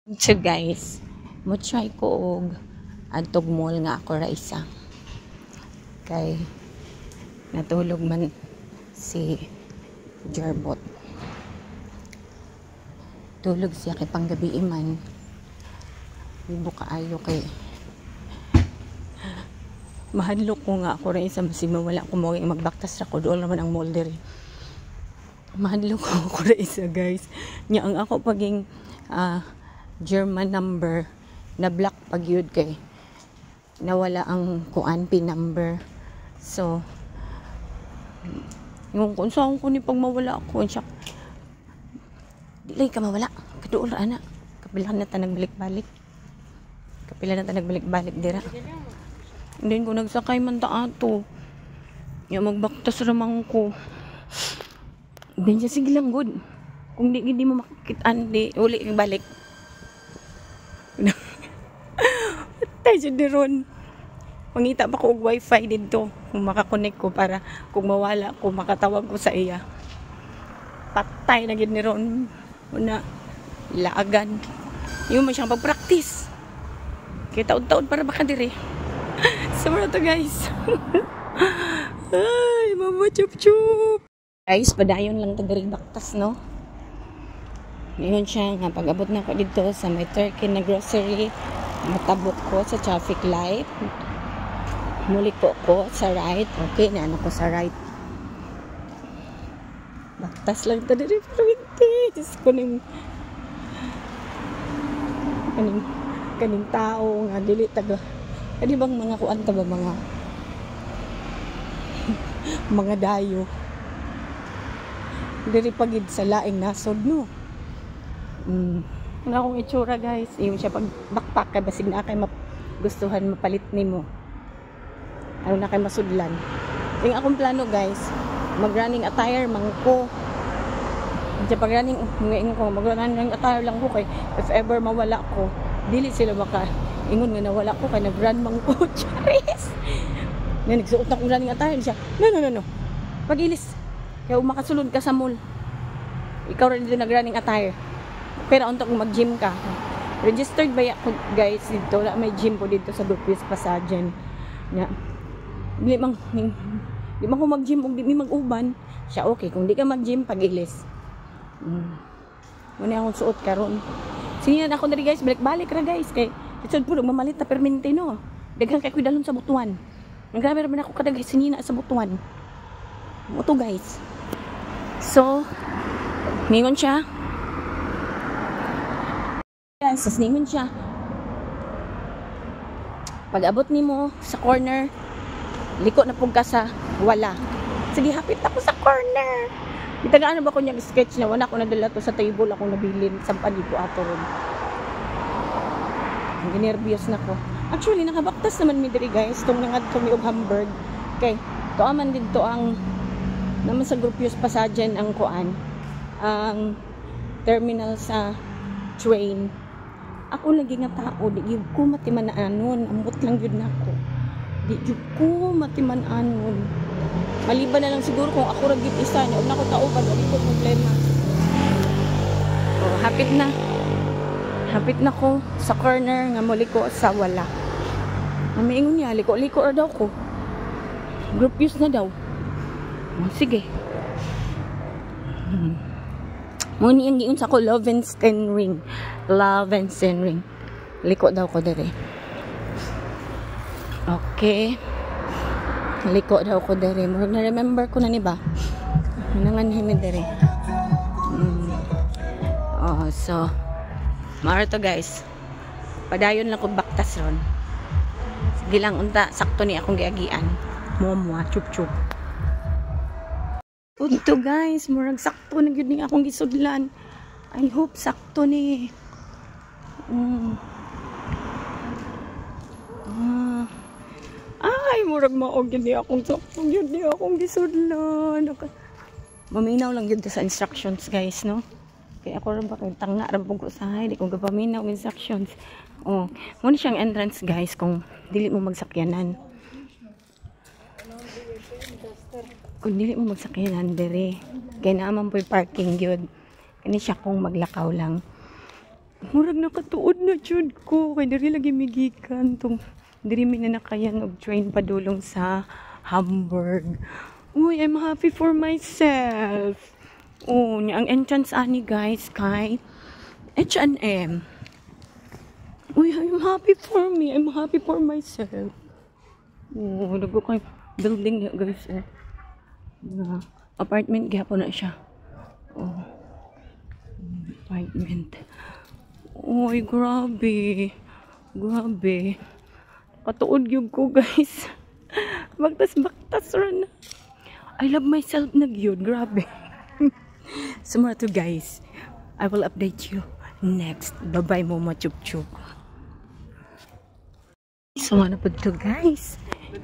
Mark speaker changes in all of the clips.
Speaker 1: So guys, mo try ko og adtog mall nga ako ra isa. Kay natulog man si Jarbot. Tulog siya kay panggabi man. Libo kaayo kay mahadlok ko nga ako ra isa, masig mawala ko mo, magbaktas ra ko, dool naman ang mall diri. Mahadlok ko ako ra isa, guys. Nya ang ako paging German number na block pag yun kay nawala ang kuan, PIN number. So, yung kung saan ko ni pag mawala ako siya, di ka mawala, kaduol ra ana. Kapila na ta nagbalik-balik. Kapila na ta nagbalik-balik dira. Hindi ko nagsakay man ta ato. Ya magbaktas ramang ko. Then siya, sige lang good. Kung di hindi mo makikitaan, di uli balik. Patay siya diron. Mangita pa ko og wifi dito kung makakonect ko para kung mawala ko, makatawag ko sa iya. Patay na gid ni ron. Una laagan. Yung mo siyang pag-practice. Kaya taod-taod para baka dire. So to, guys. Ay, mama chup chup. Guys, padayon lang ta diri baktas, no? Ngayon siya nga pag-abot na ko dito sa may Turkey na grocery, matabok ko sa traffic light. Muliko ko sa right. Okay, na ano ko sa right. Baktas lang ta diri pero hindi. Diyos ko, ning kaning kaning tao nga dili taga kani bang mga kuan ta ba, mga dayo diri pagid sa laing nasod, no? Ano akong itsura, guys? Iyo siya pag backpack kay basig na kay gustuhan mapalit nimo. Ano na kay masudlan. Yung akong plano, guys, mag running attire man ko. Diyan pag running, ngayon ko, mag running attire lang ko kay if ever mawala ko, dili sila maka ingon nga nawala ko kay nag-run man ko. Charis! Na nagsuot na kong running attire siya. No, no, no, no. Pagilis. Kaya makasulod ka sa mall. Ikaw rin dito nag-running attire. Pero unta kung mag-gym ka. Registered ba ako, guys, dito? Wala, may gym po dito sa Dupuis Passagen. Nga. Di man ko mag-gym ug di mi mag-uban. Siya, okay, kung di ka mag-gym, pag-ilis. Muna akong suot karon. Sige na ako diri, guys, balik-balik ra, guys, kay lisod po mamalit na permente, no. Daghan kay dalon sa Butuan. Ang grabe ra man ako kadaghay sinina sa Butuan. Mo to, guys. So, ningon siya. Guys, tas ningon siya. Pag abot nimo sa corner, liko na pug ka sa wala. Sige, hapit ako sa corner. Itagaan ba ko niya sketch na wala ko nadala to sa table akong nabilin sa ko ato ron. Ginerbyos na ko. Actually, nakabaktas naman mi diri, guys, tong nangadto mi og Hamburg. Kay to man didto ang naman sa Grupius Passagen ang kuan, ang terminal sa train. Ako lagi nga tao, di gyud ko matiman-anon, ambot lang gyud nako. Di gyud ko matiman-anon. Maliban na lang siguro kung ako ra gyud isa niya, ug nako tao pa, wala ko problema. Oh, hapit na. Hapit na ko sa corner nga muliko sa wala. Ang niya, liko-liko ra daw ko. Gropius na daw. Oh, sige. Mo ni ang giun sa ko Lovenstein Ring. Lovenstein Ring. Liko daw ko dere. Okay. Liko daw ko dere. Murag na remember ko na ni ba? Nanganhi mi dere. Oh, so mao to, guys. Padayon lang ko baktas ron. Sige lang unta, sakto ni akong giagian. Momwa, chup chup. Udto, guys, murag sakto na gyud ning akong gisudlan. I hope sakto ni. Ah. Ay, murag mao gyud ni akong sakto gyud ni akong gisudlan. Okay. Maminaw lang gyud sa instructions, guys, no? Kaya ako rin ba kay tanga ra pud ko sa di ko gapaminaw og instructions. Oh, mo ni siyang entrance, guys, kung dili mo magsakyanan. Kung dili mo magsakyanan dere. Kay naa man po'y parking gyud. Kani siya kung maglakaw lang. Murag nakatuod na jud ko kay diri lagi migikan tong diri mi nanakayan og train padulong sa Hamburg. Uy, I'm happy for myself. Oh, nya ang entrance ani, guys, kay H&M. Uy, I'm happy for me. I'm happy for myself. Oh, dagko kay building niya, guys, eh. Na apartment gihapon na siya. Oh. Apartment. Uy, grabe. Grabe. Katuod gyud ko, guys. Baktas-baktas ra na. I love myself na gyud. Grabe. So mao to, guys. I will update you next. Bye-bye mo, chup chup. So ano po to, guys?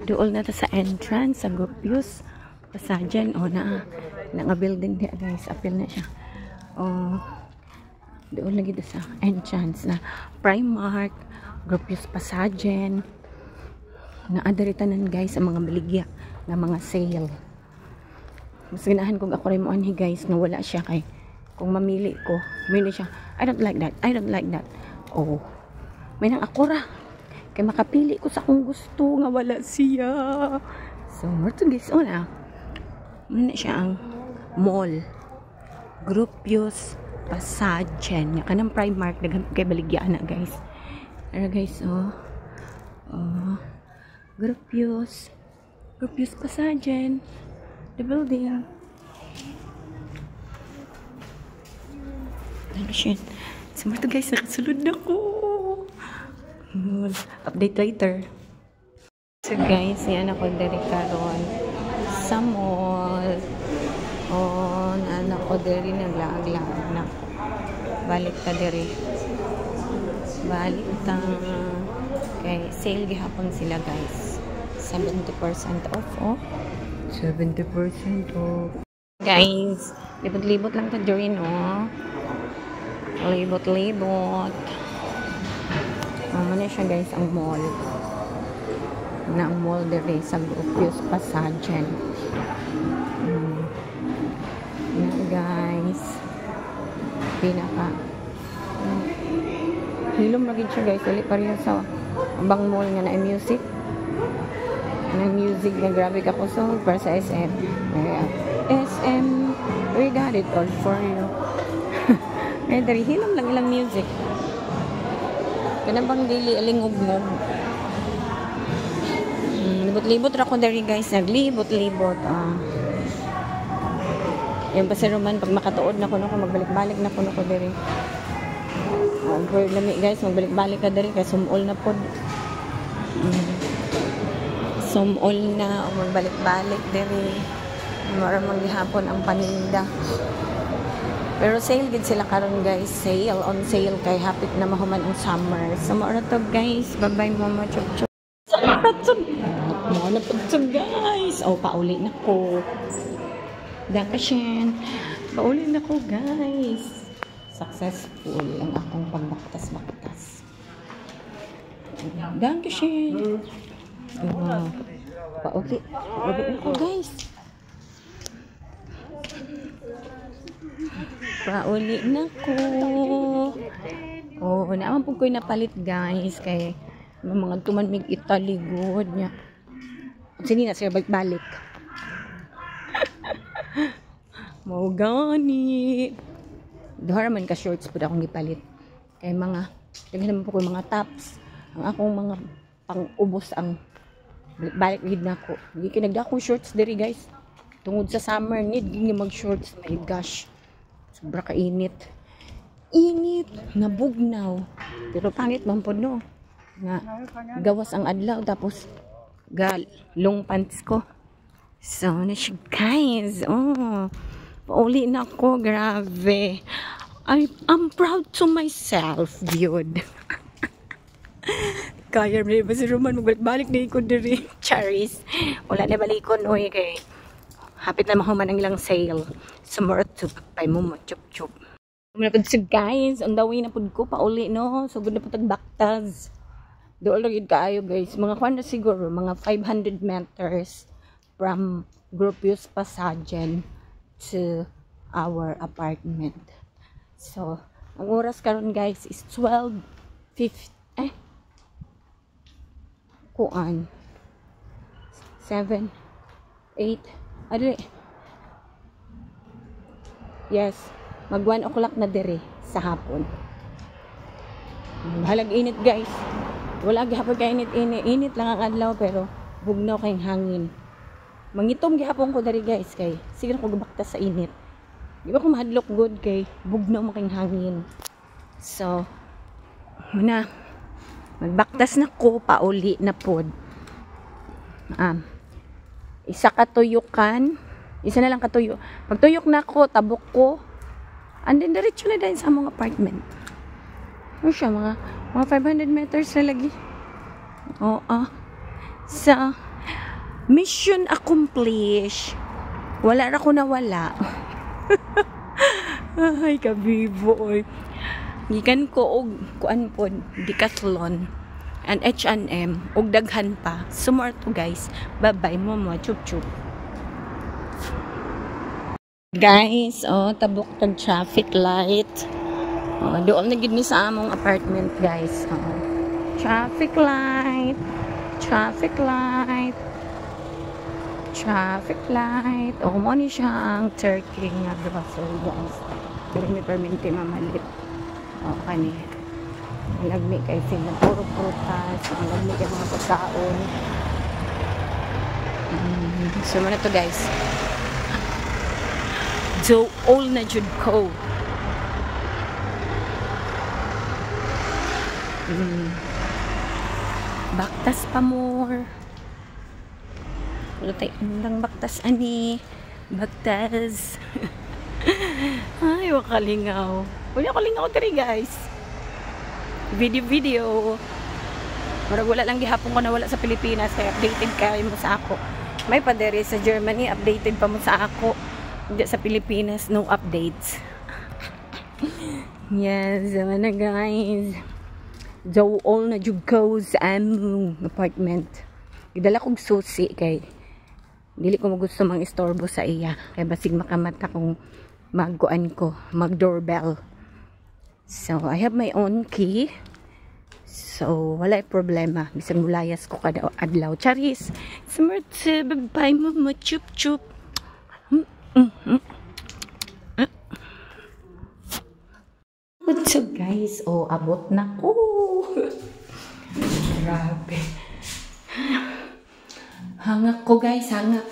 Speaker 1: Duol na ta sa entrance sa Gropius Passagen. O na na nga building diya, guys. Apil na siya. Oh, doon lagi sa entrance na Primark, Gropius Passagen. Naa diri tanan, guys, ang mga baligya nga mga sale. Mas ganahan kung ako rin mo anhi, guys, nga wala siya kay kung mamili ko, may siya, "I don't like that, I don't like that." Oh, may nang ako ra. Kay makapili ko sa akong gusto nga wala siya. So, mao to, guys, una. Muna siya ang mall. Gropius Passagen. Nga kanang Primark daghan kay baligya na, guys. Ara, guys, oh. Oh. Gropius. Gropius Passagen. The building. Ano siya? So, mao to, guys, nakasulod na ko. Update later. So guys, yan ako diri karon sa mall. Oh, naan ako diri, naglaag-laag na ako. Balik ta diri. Balik ta. Kay sale gihapon sila, guys. 70% off, oh. 70% off. Guys, libot-libot lang ta diri, no. Libot-libot. Oh, na siya, guys, ang mall. Na ang mall diri sa Gropius Passagen. Na, guys. Pinaka. Hilom lagi siya, guys. Dili pareho sa ubang mall nga na music. Na music nga grabe ka kusog para sa SM. Kaya, SM, we got it all for you. Eh, diri hilom lang ilang music. Kanang bang dili alingugngog. Libot-libot ra ko diri, guys, naglibot-libot. Ah. Yan pa si Roman, pag makatuod na kuno ko, magbalik-balik na kuno ko diri. Oh, pero lami, guys, magbalik-balik ka diri kay sumol na pod. Sumol na o magbalik-balik diri. Mara man gihapon ang paninda. Pero sale gid sila karon, guys. Sale, on sale kay hapit na mahuman ang summer. So mao ra to, guys. Bye-bye, mama chup chup. Mao Mao na pud to, guys. Oh, pauli na ko. Dankeschön. Pauli na ko, guys. Successful ang akong pagbaktas-baktas. Dankeschön. Oh, pauli. Pauli na ko, guys. Pauli na ko. Oh, naaman po ko'y napalit, guys, kay mga tuman mig Italy good niya. Sini na sir balik-balik. Mao gani. Duha man ka shorts pud akong gipalit. Kay mga daghan naman po ko mga tops. Ang akong mga pang-ubos ang balik-balik gid nako. Hindi kay nagdakong shorts diri, guys. Tungod sa summer need gid mag shorts, my gosh. Sobra ka init. Init, nabugnaw. Pero pangit man pod, no. Nga gawas ang adlaw tapos gal long pants ko. So na siya, guys. Oh, pauli na ako, grabe. I am proud to myself, yun. Kaya ba si Roman magbalik-balik na ko diri. Charis. Wala na balikon oy kay hapit na mahuman ang ilang sale. Sumurot to pay mo chup chup. Muna pud si guys, on the way na pud ko pauli, no. So good na pud baktas. Dool ra gyud kaayo, guys. Mga kwan na siguro mga 500 meters from Gropius Passagen to our apartment. So, Ang oras karon, guys, is 12:50 eh kuan 7 8 adli. Yes, mag 1 o'clock na dire sa hapon. Halag init, guys. Wala gihapon kay init init, init lang ang adlaw pero bugnaw kay hangin. Mangitom gihapon ko diri, guys, kay sige ko gabaktas sa init. Di ba ko mahadlok good kay bugnaw man kay hangin. So, muna magbaktas na ko pauli na pod. Isa ka tuyukan, isa na lang katuyo. Pagtuyok na ko, tabok ko. And then diretso na din sa among apartment. Ano siya, mga 500 meters na lagi. Oo. So, mission accomplished. Wala ra ko nawala. Ay, kabibo, oy. Gikan ko og kuan pod, Decathlon and H&M ug daghan pa. Sumar to, guys. Bye-bye mo mo, chup chup. Guys, oh, tabok tag traffic light. Oh, doon na gid ni sa among apartment, guys. Oh. Traffic light. Traffic light. Traffic light. Oh, mo ni siya ang Turkey nga grocery, guys. Pero may perminti mamalit. Oh, kani. Lagmi kay sila. Puro prutas. Ang lagmi kay mga pagkaon. So, na to, guys. So, all na jud ko. Baktas pa more. Wala tayo undang baktas ani. Baktas. Ay, wakalingaw. Wala ko lingaw diri, guys. Video video. Murag wala lang gihapon ko nawala sa Pilipinas kaya updated kayo mo sa ako. May pa diri sa Germany, updated pa mo sa ako. Hindi sa Pilipinas, no updates. Yes, na guys. So all na jud ko sa among apartment. Gidala kog susi kay dili ko gusto mang istorbo sa iya kay basig makamata kung magkuan ko, mag doorbell. So I have my own key. So wala problema bisag mulayas ko kada adlaw. Charis. Smart, bye mama, chup chup. What's up, guys? Oh, abot na ko. Grabe. Hangak ko, guys, hangak.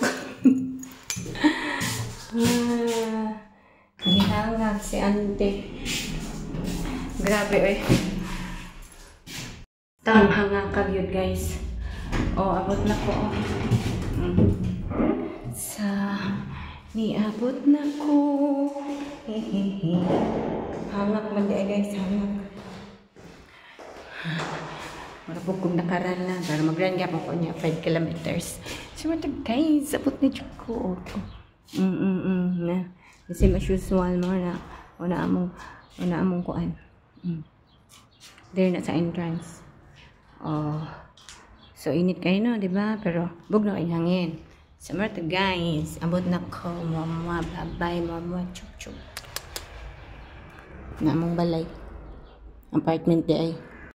Speaker 1: Ah, gihangak si ante. Grabe oy. Tang hangak ka gyud, guys. Oh, abot na ko. Oh. Sa niabot na ko. Hehehe. Hangak man di ay, guys, hangak. Mura po kong nakaran lang. Pero mag-run gyapon ko niya 5 kilometers. So, guys, abot na jud ko. Na. Kasi mas usual mo na una among kuan. There na sa entrance. Oh. So, init kayo, no, di ba? Pero, bugnaw ay hangin. So, to guys, abot na ko. Mama, bye-bye, mama, chup chup. Na among balay. Apartment di ay.